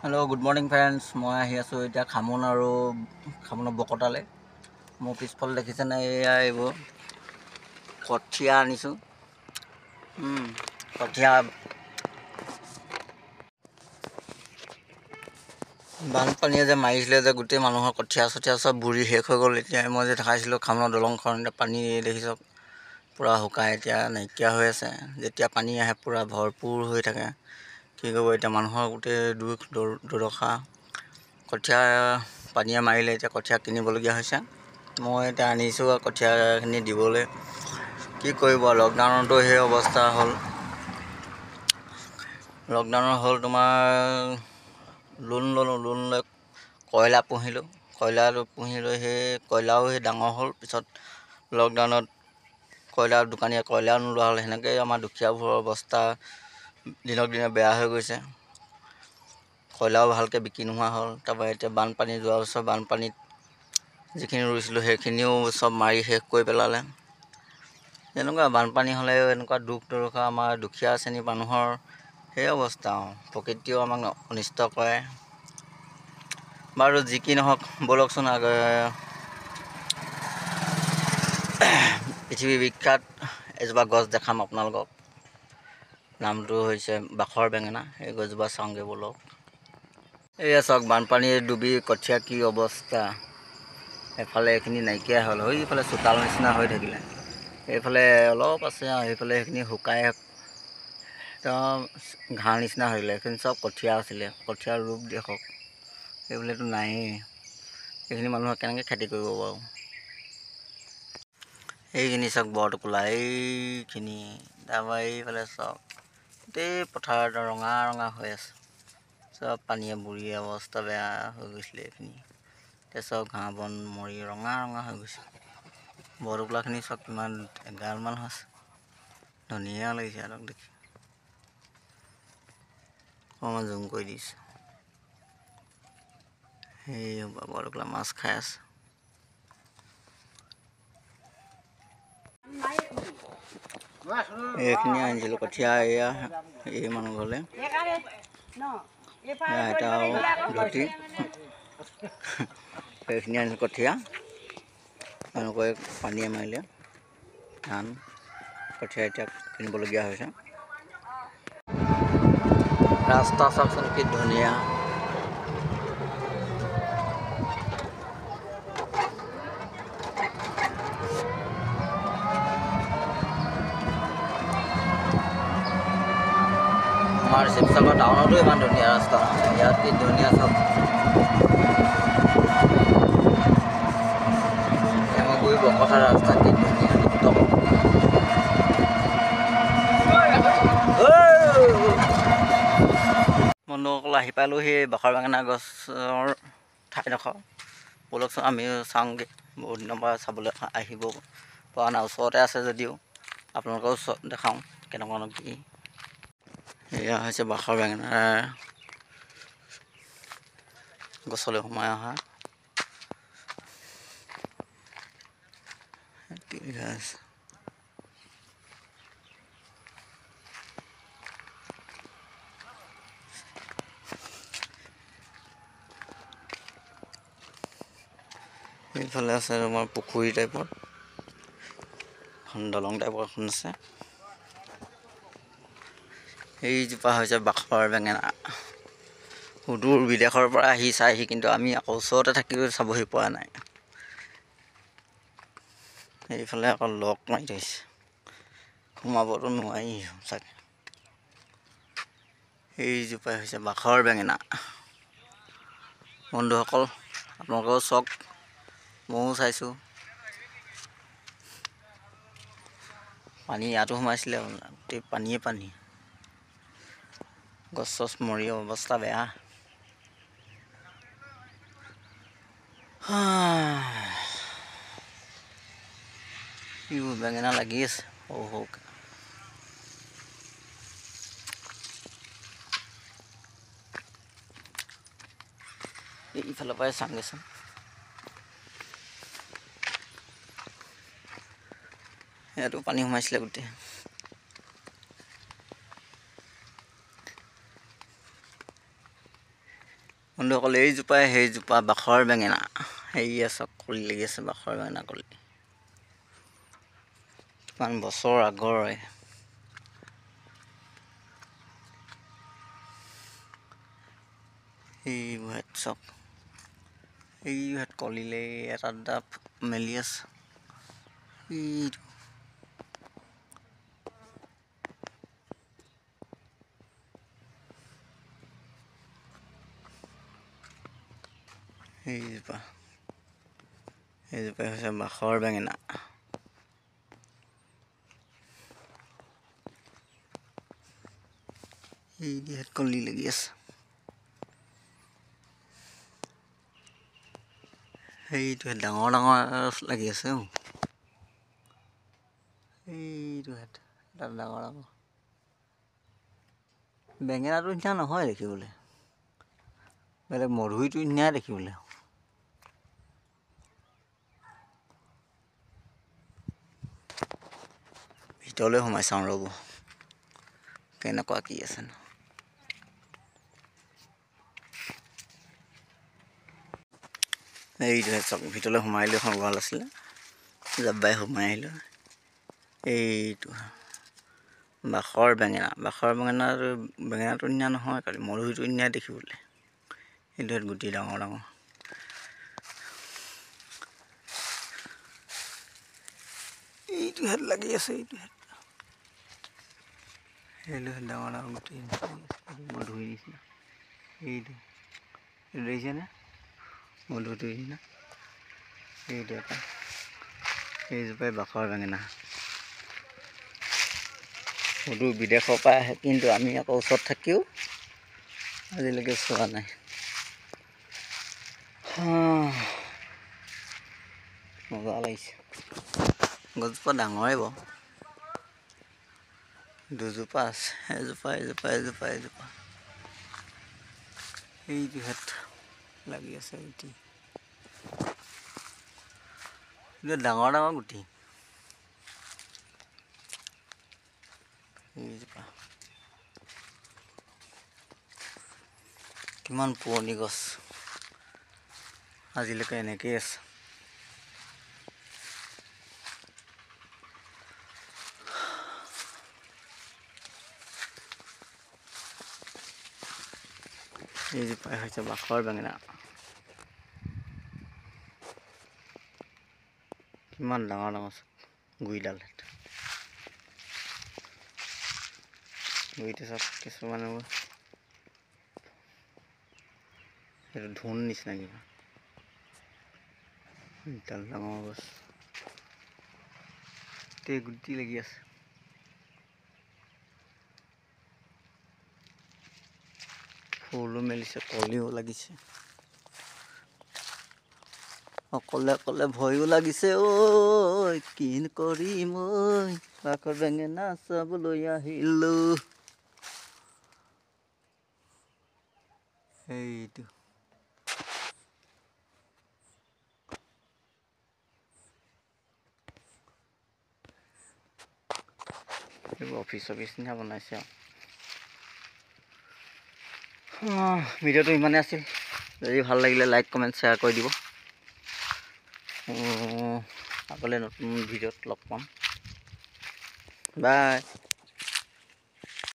Hello' good morning friends, মই আহি আছোঁ এতিয়া খামোন আৰু খামোনৰ বকতালৈ। মোৰ পিছফালে দেখিছেনে এয়া এইবোৰ কঠীয়া আনিছোঁ। কঠীয়া বানপানীয়ে যে মাৰিছিলে যে গোটেই মানুহৰ কঠীয়া চঠীয়া চব বুৰি শেষ হৈ গ'ল। এতিয়া মই যে দেখাইছিলোঁ খামোনৰ দলংখন, এতিয়া পানী দেখিছ পূৰা শুকাই এতিয়া নাইকিয়া হৈ আছে। যেতিয়া পানী আহে পূৰা ভৰপূৰ হৈ থাকে। কি কৰিব এতিয়া মানুহৰ গোটেই দুখ দুৰ্দশা। কঠীয়া পানীয়ে মাৰিলে, এতিয়া কঠীয়া কিনিবলগীয়া হৈছে। মই এতিয়া আনিছোঁ কঠীয়াখিনি দিবলৈ। কি কৰিব, লকডাউনতো সেই অৱস্থা হ'ল। লকডাউনৰ হ'ল তোমাৰ লোন ল'লোঁ, লোন লৈ কয়লা পুহিলোঁ, কয়লাটো পুহি লৈ সেই কয়লাও সেই ডাঙৰ হ'ল। পিছত লকডাউনত কয়লা দোকানীয়ে কয়লাও নোলোৱা হ'ল। সেনেকৈয়ে আমাৰ দুখীয়াবোৰৰ অৱস্থা দিনক দিনে বেয়া হৈ গৈছে। কয়লাও ভালকৈ বিক্ৰী নোহোৱা হ'ল। তাৰপৰা এতিয়া বানপানী যোৱা বছৰ বানপানীত যিখিনি ৰুইছিলোঁ সেইখিনিও চব মাৰি শেষ কৰি পেলালে। তেনেকুৱা বানপানী হ'লে এনেকুৱা দুখ দুৰ্দশা আমাৰ দুখীয়া শ্ৰেণীৰ মানুহৰ সেই অৱস্থা আৰু প্ৰকৃতিয়েও আমাক অনিষ্ট কৰে। বাৰু যি কি নহওক, ব'লকচোন আগে পৃথিৱী বিখ্যাত এজোপা গছ দেখাম আপোনালোকক। নামটো হৈছে বাখৰ বেঙেনা। এই গছজোপা চাওঁগৈ ব'লক। এয়া চাওক বানপানীয়ে ডুবি কঠীয়া কি অৱস্থা। এফালে এইখিনি নাইকিয়া হ'ল, সেইফালে চোতাল নিচিনা হৈ থাকিলে। এইফালে অলপ আছে আৰু সেইফালে সেইখিনি শুকাই একদম ঘাঁহ নিচিনা হৈ গ'লে। সেইখিনি চব কঠীয়া আছিলে, কঠীয়াৰ ৰূপ দেখক। এইবোলেতো নায়েই। এইখিনি মানুহে কেনেকৈ খেতি কৰিব বাৰু। এইখিনি চাওক বৰটোকোলা, এইখিনি। তাৰপৰা এইফালে চাওক গোটেই পথাৰত ৰঙা ৰঙা হৈ আছে। চব পানীয়ে বুৰি অৱস্থা বেয়া হৈ গৈছিলে এইখিনি। এতিয়া চব ঘাঁহ বন মৰি ৰঙা ৰঙা হৈ গৈছে। বৰটোকোলাখিনি চব কিমান এগালমান হৈছে, ধুনীয়া লাগিছে সিহঁতক দেখি। অকণমান জুম কৰি দিছোঁ। সেই বৰটোকোলা মাছ খাই আছে। এইখিনি আনিছিলোঁ কঠীয়া, এয়া এই মানুহ ঘৰলৈ। আইতা ধুতি সেইখিনি আনিছোঁ কঠীয়া। এনেকৈ পানীয়ে মাৰিলে ধান কঠীয়া এতিয়া কিনিবলগীয়া হৈছে। ৰাস্তা চাওকচোন কি ধুনীয়া। আমাৰ শিৱসাগৰ টাউনতো ইমান ধুনীয়া ৰাস্তা নহয়, ইয়াত কি ধুনীয়া চব। টেঙৰগুৰি বকতা ৰাস্তা কি ধুনীয়া একদম। বন্ধুসকল আহি পালোঁ সেই বাখৰ বেঙেনা গছৰ ঠাইডোখৰ। ব'লকচোন আমিও চাওঁগৈ, বহুত দিনৰ পৰা চাবলৈ আহিব পৰা নাই, ওচৰতে আছে যদিও আপোনালোকেও দেখাওঁ কেনেকুৱানো কি। এয়া হৈছে বাখৰ বেঙেনাৰ গছলৈ সোমাই অহা। এইফালে আছে তোমাৰ পুখুৰী টাইপৰ এখন দলং টাইপৰ এখন আছে। এইজোপা হৈছে বাখৰ বেঙেনা। সুদূৰ বিদেশৰ পৰা আহি চাইহি, কিন্তু আমি আকৌ ওচৰতে থাকিও চাবহি পৰা নাই। এইফালে আকৌ লক মাৰি থৈছে, সোমাবতো নোৱাৰি চাগে। এইজোপাই হৈছে বাখৰ বেঙেনা। বন্ধুসকল আপোনালোকেও চাওক, ময়ো চাইছোঁ। পানী ইয়াতো সোমাইছিলে, গোটেই পানীয়ে পানী, গছ চছ মৰি অৱস্থা বেয়া। এইবোৰ বেঙেনা লাগি আছে সৰু সৰুকৈ। এইফালৰ পৰাই চাওঁগৈচোন। ইয়াতো পানী সোমাইছিলে গোটেই। বন্ধুসকল, এইজোপাই সেইজোপা বাখৰ বেঙেনা। সেয়া চব কলি লাগি আছে, বাখৰ বেঙেনা কলি। কিমান বছৰ আগৰে। এইবোৰহেঁত চব এইবোৰহেঁত কলিলে এটা দুটা মেলি আছে। এইটো এইজোপা, এইজোপাই হৈছে বাখৰ বেঙেনা। এইদিহাত কলি লাগি আছে। সেইটোহে ডাঙৰ ডাঙৰ লাগি আছে। অ', এইটোহেঁত এটা ডাঙৰ ডাঙৰ বেঙেনাটো নিচিনা নহয় দেখিবলৈ, বেলেগ মধুৰিটো নিচিনাই দেখিবলৈ। ভিতৰলৈ সোমাই চাওঁ ৰ'ব, কেনেকুৱা কি আছে। এইটোহে চাওক, ভিতৰলৈ সোমাই আহিলোঁ। এখন গঁৰাল আছিলে, জাবাই সোমাই আহিলোঁ। এইটো বাখৰ বেঙেনা। বাখৰ বেঙেনাটো বেঙেনাটো নিচিনা নহয়, খালি মধুৰিটো নিচিনাই দেখিবলৈ। এইটো গুটি ডাঙৰ ডাঙৰ। এইটোহেঁত লাগি আছে, এইটোহেঁত সেইটো ডাঙৰ ডাঙৰ গুটি মধুৰি নিচিনা। এইটো এইটো দেখিছেনে, মধুৰিটো নিচিনা। এইটো এটা, এইজোপাই বাখৰ বেঙেনা। সুদূৰ বিদেশৰ পৰা আহে, কিন্তু আমি আকৌ ওচৰত থাকিও আজিলৈকে চোৱা নাই। মজা লাগিছে। গছজোপা ডাঙৰেই বাৰু, দুজোপা আছে, এজোপা এজোপা এজোপা এজোপা। এইটোহেঁত লাগি আছে গুটি, ডাঙৰ ডাঙৰ গুটি। এইজোপা কিমান পুৰণি গছ, আজিলৈকে এনেকেই আছে। এইজোপাই হৈছে বাখৰ বেঙেনা। কিমান ডাঙৰ ডাঙৰ গুৰিডাল, গুৰিটো চব কিছুমানে সেইটো ধোন নিচিনা কিবা। ডাল ডাঙৰ গছ, গোটেই গুটি লাগি আছে। ফুলো মেলিছে, কলিও লাগিছে। অকলে অকলে ভয়ো লাগিছে। ঐ কিন কৰিম ঐ, বাখৰ বেঙেনা চাবলৈ আহিলোঁ। এইটো এইবোৰ অফিচ চফিচ নিচিনা বনাইছে আৰু। ভিডিঅ'টো ইমানেই আছিল। যদি ভাল লাগিলে লাইক কমেণ্ট শ্বেয়াৰ কৰি দিব। আগলৈ নতুন ভিডিঅ'ত লগ পাম। বাই।